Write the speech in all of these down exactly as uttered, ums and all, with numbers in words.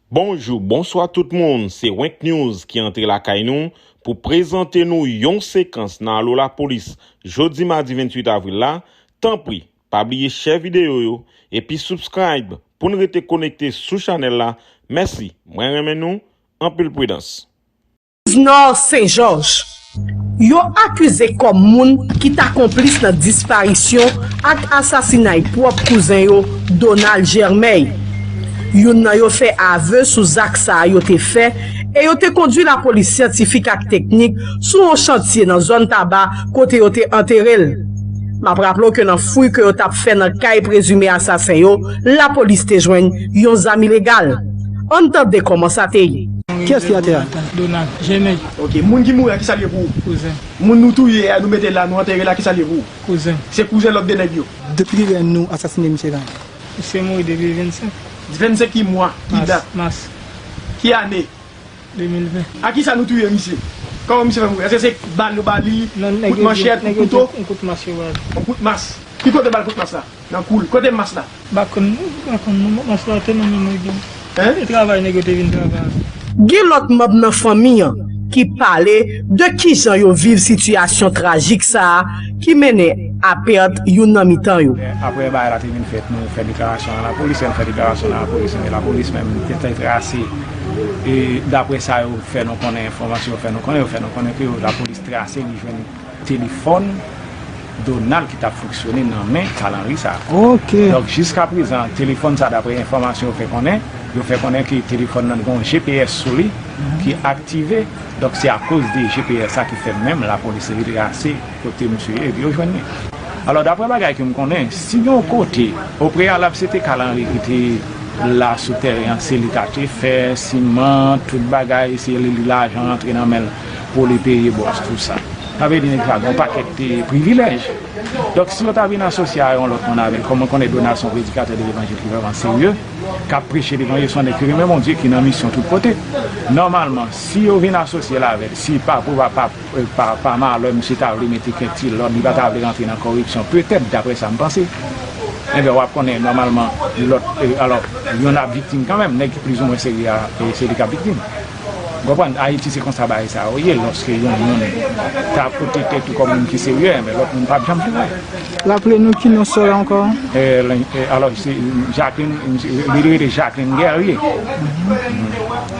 Bonjou, bonswa tout moun, se Wenk News ki antre lakay nou pou prezante nou yon sekans nan Alo Lapolis jodi madi venntuit avril la. Tanpri, pa bliye share videyo yo epi subscribe pou n rete konekte sou chanèl la. Mèsi, mwen renmen nou, anpil pridans. Nò Sen Jòj. Yo akize kòm moun ki ta konplis nan disparisyon ak asasinay pwòp kouzen yo, Donald Germeuil. Youn nan yo fè ave sou zak sa a yo te fè e yo te kondui lapolis syantifik ak teknik sou yon chantye nan zòn Taba kote yo te antere l. M ap raple w ke nan fouy ke yo t ap fè nan kay prezime asasen yo, lapolis te jwenn yon zam ilegal. Ann tande kòman sa te ye. Kiyès ki atè a? Donald Germeuil. Ok, moun ki mouri a, kisa l ye pou ou? Kouzen. Moun nou touye a, nou mete la, nou antere la, kisa l ye pou ou? Kouzen. Se kouzen lòt de nèg yo. Depi kilè nou asasine misye la? Misye mouri depi vennsenk. Vennsenk ki mwa? Ki dat? Mas. Ki ane? Demil ven. A kisa nou touye misye? Kòman misye fè mouri? Èske se bal yo ba li? Kout manchèt? Kout kouto? Yon kout mas yo ba li. Yon kout mas? Ki kote bal kout mas la? Nan kou l. Kote mas la? M pa konn non, m pa konn non, mas la te nan men nèg yo. Hein? E travay nèg yo te vin travay avè. Gen lòt manm nan fanmi an ki pale de kijan yo viv sitiyasyon trajik sa a ki mennen a pèt youn nan mitan yo. Apre bagay la te vin fèt, nou fè deklarasyon nan lapolis, lè n fè deklarasyon nan lapolis, ebyen lapolis menm te trase. E daprè sa yo fè nou konnen, enfòmasyon yo fè nou konnen, yo fè nou konnen ke lapolis trase, li jwenn telefòn Donald ki t ap fonksyone nan men Kalanri sa a. Donk, jiskaprezan, telefòn sa, daprè enfòmasyon yo fè konnen, yo fè konnen ke telefòn nan gen yon G P S sou li ki aktive. Donk, se akoz de G P S sa ki fè menm lapolis retrase kote misye ye epi yo jwenn li. Alò, daprè bagay ke m konnen, si gen yon kote, opreyalab, se te Kalanri ki te la sou tèren an, se li t ap te fè siman, tout bagay, se li, li lajan rantre nan men l pou li peye bòs, tout sa. Sa vle di nèg sa gen yon pakèt privilèj. Donk, si yo ta vin asosye a yon lòt moun avè l, kòm mwen konnen Donald se yon predikatè de levanjil ki vrèman serye, k ap preche levanjil, se yon nèg ki renmen Bondye, ki nan misyon tout kote. Nòmalman, si yo vin asosye l avè l, si pa, pa, pa, pa malè, misye ta vle mete kèk ti lòd, li pa ta vle rantre nan kòripsyon, petèt, daprè sa m panse, enben, w ap konnen, nòmalman, lòt, alò, youn ap viktim kanmenm, nèg ki plizoumwen serye a, se li k ap viktim. Ou konprann? Ayiti se konsa bagay sa yo ye, lòske yon moun ta pote tèt ou kòm moun ki serye, men lòt moun p ap janm vle wè. Raple nou ki non sè w la ankò? Alò, se Jacqueline, li rele Jacqueline Guerrier.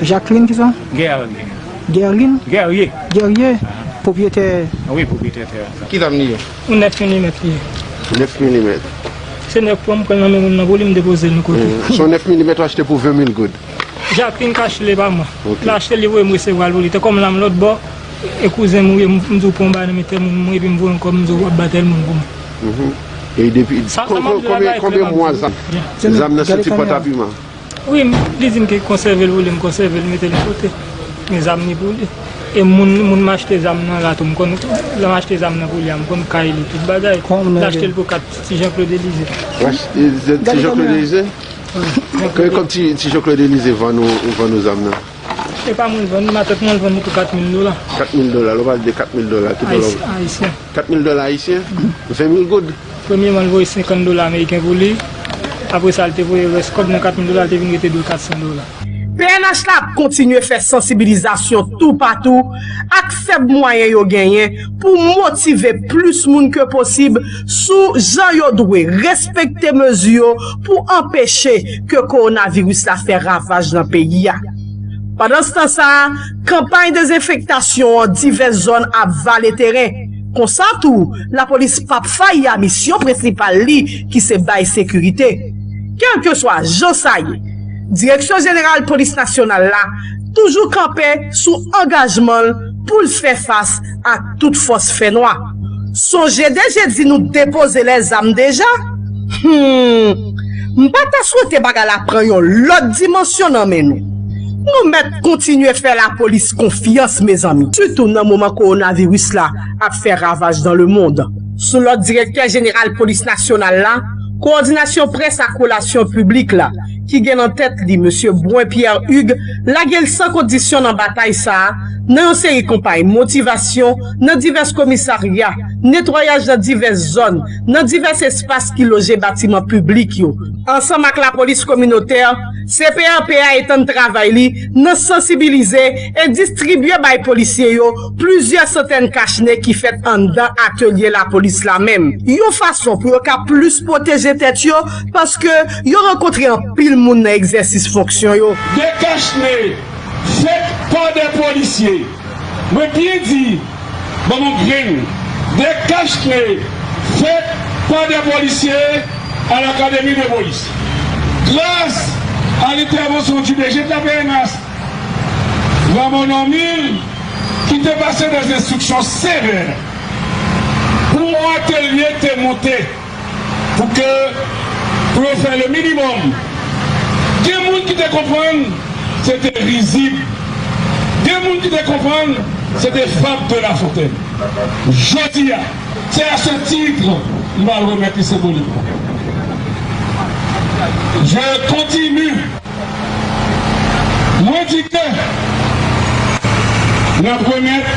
Jacqueline kisa? Guerrier. Guerline? Guerrier. Guerrier. Pwopriyetè. Wi, pwopriyetè tè a. Ki zam li ye? Yon nèf milimèt li ye. Nèf milimèt. Se nèg pran m pran nan men moun nan pou li m depoze l yon kote. Se yon nèf milimèt w achte pou ven mil goud. Jacqueline k achte l e pa mwen. L achte l li voye m resevwa l pou li. Tankou m la m lòt bò, e kouzen m ou ye, m di w pran yon bagay nan men tèl moun epi m voye yon kòb m di w w ap ba tèl moun pou mwen. E depi konbyen mwa zam nan soti pòtapiman? Wi, li di m ke konsève l pou li, m konsève l, mete l yon kote. Men zam ni pou li. E moun, moun m achte zam nan la tou, m konn, lè m achte zam nan pou li a, m konn kay li, tout bagay. L achte l pou kat Ti Jean Claude Elysée. Ti Jean Claude Elysée? Kòb ti Jean Claude Elysée vann ou, vann ou zam nan? E pa mwen l vann li, matant mwen l vann li pou kat mil dola. Kat mil dola, lè w pale de kat mil dola, ki dola? Ayisyen. Kat mil dola ayisyen? Ven mil goud. Premyèman, l voye senkant dola ameriken pou li. Apre sa, l te voye rès kòb nan kat mil dola, l te vin rete dwe kat san dola. P N H la ap kontinye fè sansibilizasyon toupatou ak fèb mwayen yo genyen pou motive plis moun ke posib sou jan yo dwe respekte mezi yo pou anpeche ke kowonaviris la fè ravaj nan peyi a. Pandanstan sa a, kanpay dezenfektasyon an divès zòn ap vale teren. Konsa tou, lapolis p ap fayi a misyon prensipal li ki se bay sekirite. Kèlkeswa jan sa ye, Direksyon Jeneral Polis Nasyonal la toujou kanpe sou angajman l pou l fè fas ak tout fòs fènwa. Sonje DG di nou depoze lèzam deja? Hum! M pa ta swete bagay la pran yon lòt dimansyon nan men nou. Nou mèt kontinye fè lapolis konfyans, mezanmi, sitou nan moman kowonaviris la ap fè ravaj dans le monde. Sou lòd Direktè Jeneral Polis Nasyonal la, Kowòdinasyon Près ak Relasyon Piblik la, ki gen nan tèt li Mesye Brun Pierre Hugues, lage l san kondisyon nan batay sa a, nan yon seri konpay motivasyon nan divès komisarya, netwayaj nan divès zòn, nan divès espas ki loje batiman piblik yo. Ansanm ak lapolis kominotè, C P R P a etann travay li nan sansibilize e distribye bay polisye yo plizyè santèn kach ne ki fèt anndan atelye lapolis la menm, yon fason pou yo ka plis pwoteje tèt yo, paske yo rankontre anpil moun nan egzèsis fonksyon yo. De kach ne fèt pa de polisye. Mwen byen di, ban m yon grenn. De kach ne fèt pa de polisye à l'Académie de police. Grâce à l'intervention du D G de la P N H, Ramon Normil, ki te pase des instructions sévères pou yon atelye te monte pou ke pou yo fè le minimum. Gen moun ki te konprann se te rizib. Gen moun ki te konprann se te fab de La Fontaine. Jodi a, c'est à ce titre m pral remèt li senbolikman. Je continue. Mwen di ke n ap remèt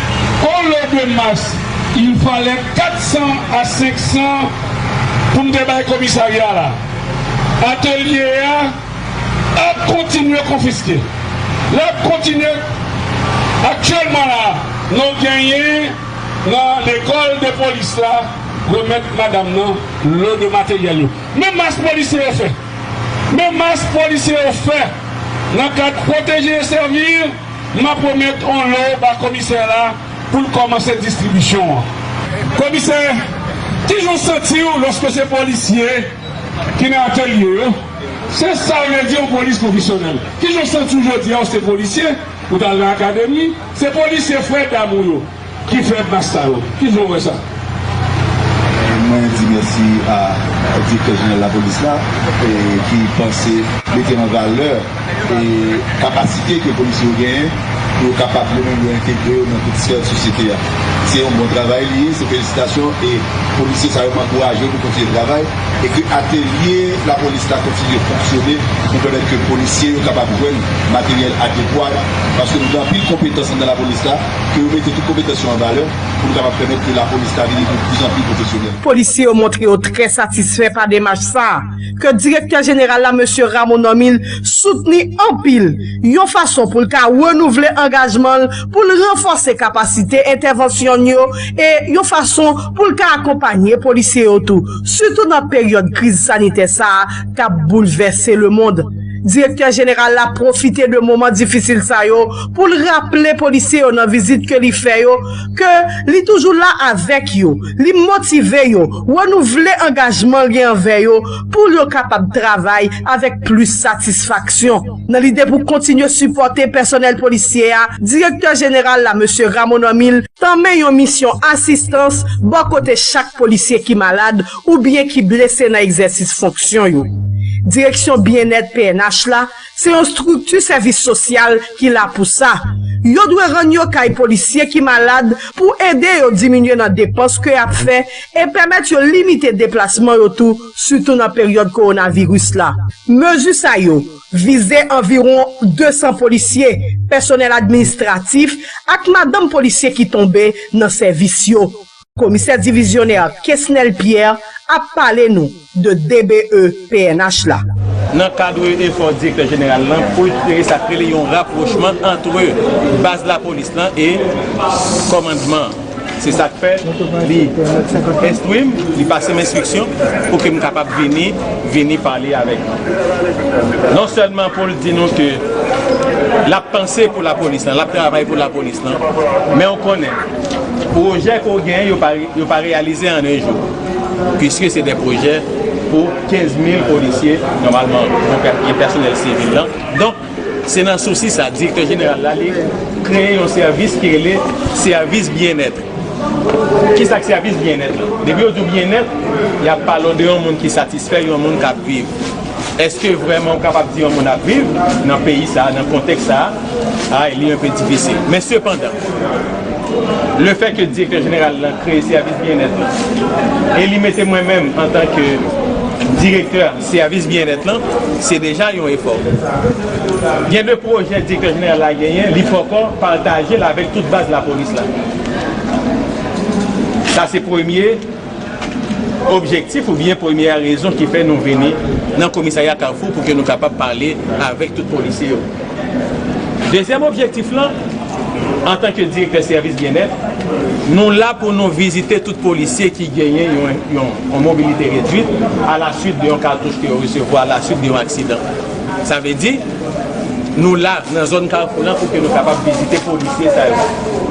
on lo de mas, il fallait quatre cents à cinq cents pou m te bay komisarya la. Atelye a ap kontinye konfiske. L ap kontinye. Aktyèlman la, nou genyen nan lekòl de polis la remèt madanm nan lo de materyèl yo. Men mas polisye yo fè. Men mas polisye yo fè nan kad pwoteje e sèvi, m ap remèt on lo ba komisè la pou l kòmanse distribisyon an. Komisè, kijan w santi w lòske se polisye ki nan atelye yo? Se sa vle di yon polis pwofesyonèl. Kijan w santi w jodi a w se polisye, ou t al nan akademi, se polisye frè dam ou yo ki fè mas sa yo. Kijan w wè sa? Mwen di mèsi a Direktè Jeneral Lapolis la ki panse mete an valè e kapasite ke polisye yo genyen pou yo kapab yo menm yo entegre yo nan tout sfè sosyete a. Se yon bon travay li ye, se felisitasyon e polisye sa yo m ankouraje yo pou kontinye travay e ke atelye lapolis la kontinye fonksyone pou pèmèt ke polisye yo kapab jwenn materyèl adekwa paske nou gen anpil konpetans anndan lapolis la ke yo mete tout konpetans yo an valè pou nou kapab pèmèt ke lapolis la vini de pli zan pli pwofesyonèl. Polisye yo montre yo trè satisfè pa demach sa a ke Direktè Jeneral la, Mesye Ramon Normil, soutni anpil, yon fason pou l ka renouvle angajman l pou l ranfòse kapasite entèvansyon l yo e yon fason pou l ka akonpanye polisye yo tou, sitou nan peryòd kriz sanitè sa a k ap boulvèse lemonn. Direktè Jeneral la pwofite de moman difisil sa yo pou l raple polisye yo nan vizit ke li fè yo ke li toujou la avèk yo, li motive yo, renouvle angajman l gen anvè yo pou yo kapab travay avèk plis satisfaksyon. Nan lide pou kontinye sipòte pèsonèl polisye a, Direktè Jeneral la, Mesye Ramon Normil, tanmen yon misyon asistans bò kote chak polisye ki malad oubyen ki blese nan egzèsis fonksyon yo. Direksyon Byennèt P N H la se yon estrikti sèvis sosyal ki la pou sa. Yo dwe rann yo kay polisye ki malad pou ede yo diminye nan depans ke y ap fè e pèmèt yo limite deplasman yo tou, sitou nan peryòd kowonaviris la. Mezi sa yo vize anviwon de san polisye, pèsonèl administratif ak madanm polisye ki tonbe nan sèvis yo. Komisè divizyonè Kesnel Pierre ap pale nou de D B E P N H la. Nan kad efò Direktè Jeneral lan pou l kreye sa k rele yon rapwochman ant baz lapolis lan e kòmandman an. Se sa k fè li enstwi m, li pase m enstriksyon pou ke m kapab vini, vini pale avèk nou. Non sèlman pou l di nou ke l ap panse pou lapolis lan, l ap travay pou lapolis lan, men w konnen, pwojè ke w genyen, yo pa, yo pa reyalize an en jou, piske se de pwojè pou kenz mil polisye, nòmalman, pou pè- e pèsonèl sivil lan. Donk, se nan sousi sa, Direktè Jeneral la, li kreye yon sèvis ki rele sèvis byennèt. Kisa k sèvis byennèt lan? Depi yo di w byennèt, y ap pale w de yon moun ki satisfè, yon moun k ap viv. Èske vrèman w kapab di yon moun ap viv nan peyi sa a, nan kontèks sa a? Ay, li enpe difisil. Men sepandan, lefètke Direktè Jeneral lan kreye sèvis byennèt lan e li mete mwen menm antanke Direktè sèvis byennèt lan, se deja yon efò. Gen de pwojè direktè jeneral la genyen, li poko pataje l avèk tout baz lapolis la. Sa se premye objektif oubyen premyè rezon ki fè nou vini nan komisarya Kafou pou ke nou kapab pale avèk tout polisye yo. Dezyèm objektif lan, antanke direktè sèvis byennèt, nou la pou nou vizite tout polisye ki genyen yon, yon, yon mobilite redwit alaswit de yon katouch ke yo resevwa alaswit de yon aksidan. Sa vle di, nou la nan zòn Kafou lan pou ke nou kapab vizite polisye sa yo.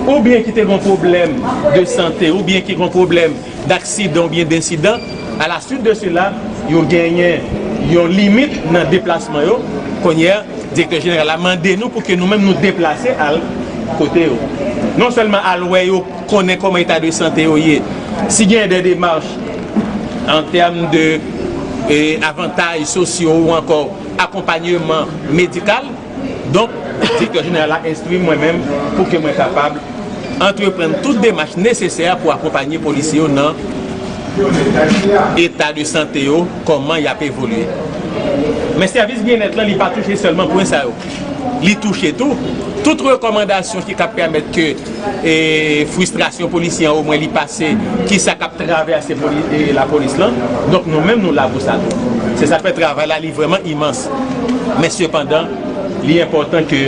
Oubyen ki te gen pwoblèm de sante, oubyen ki gen pwoblèm daksidan oubyen densidan, alaswit de sela, yo genyen yon limit nan deplasman yo. Kounye a, direktè jeneral la mande nou pou ke nou menm nou deplase al kote yo. Non sèlman al wè yo, konnen kòman eta de sante yo ye, si gen de demach an tèm de eh, avantaj sosyo ou ankò akonpanyeman medikal. Donk, direktè jeneral la enstwi mwen menm pou ke mwen kapab antreprann tout demach nesesè pou akonpanye polisye yo nan eta de sante yo, kòman y ap evolye. Men sèvis byennèt lan, li pa touche sèlman pwen sa yo. Li touche tou tout rekòmandasyon ki kab pèmèt ke e, fristrasyon polisye an, omwen li pase kisa k ap travèse poli, e, lapolis lan. Donk, nou menm, nou la pou sa tou. Se sa k fè travay la, li vrèman imans. Men sepandan, li enpòtan ke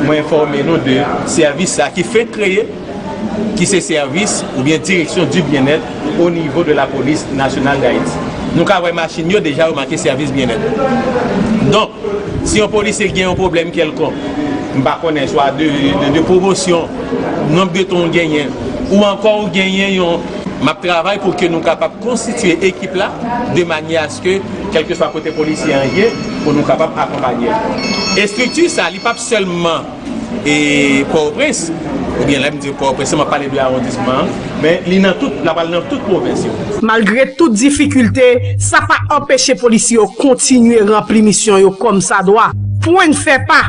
mwen enfòme nou de sèvis sa ki fenk kreye, ki se sèvis oubyen direksyon di byennèt o nivo de la Police Nationale d'Haïti. Nou ka wè machin yo deja yo make sèvis byennèt. Donk, si yon polisye gen yon pwoblèm kèlkonk, m pa konnen, swa de, de, de pwomosyon, nonb de tan w genyen, ou ankò ou genyen yon, m ap travay pou ke nou kapab konstitye ekip la de manyè aske, kèlkeswa kote polisye an ye, pou nou kapab akonpanye l. Estrikti sa, li p ap sèlman e Pòtoprens, oubyen lè m di Pòtoprens, m ap pale de awondisman an, men li nan tout, l ap al nan tout pwovens yo. Malgre tout difikilte, sa pa anpeche polisye yo kontinye ranpli misyon yo kòmsadwa. Pou n fè pa,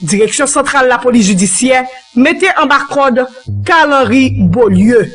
Direksyon Santral Lapolis Jidisyè mete anba kòd Carl Henry Beaulieu.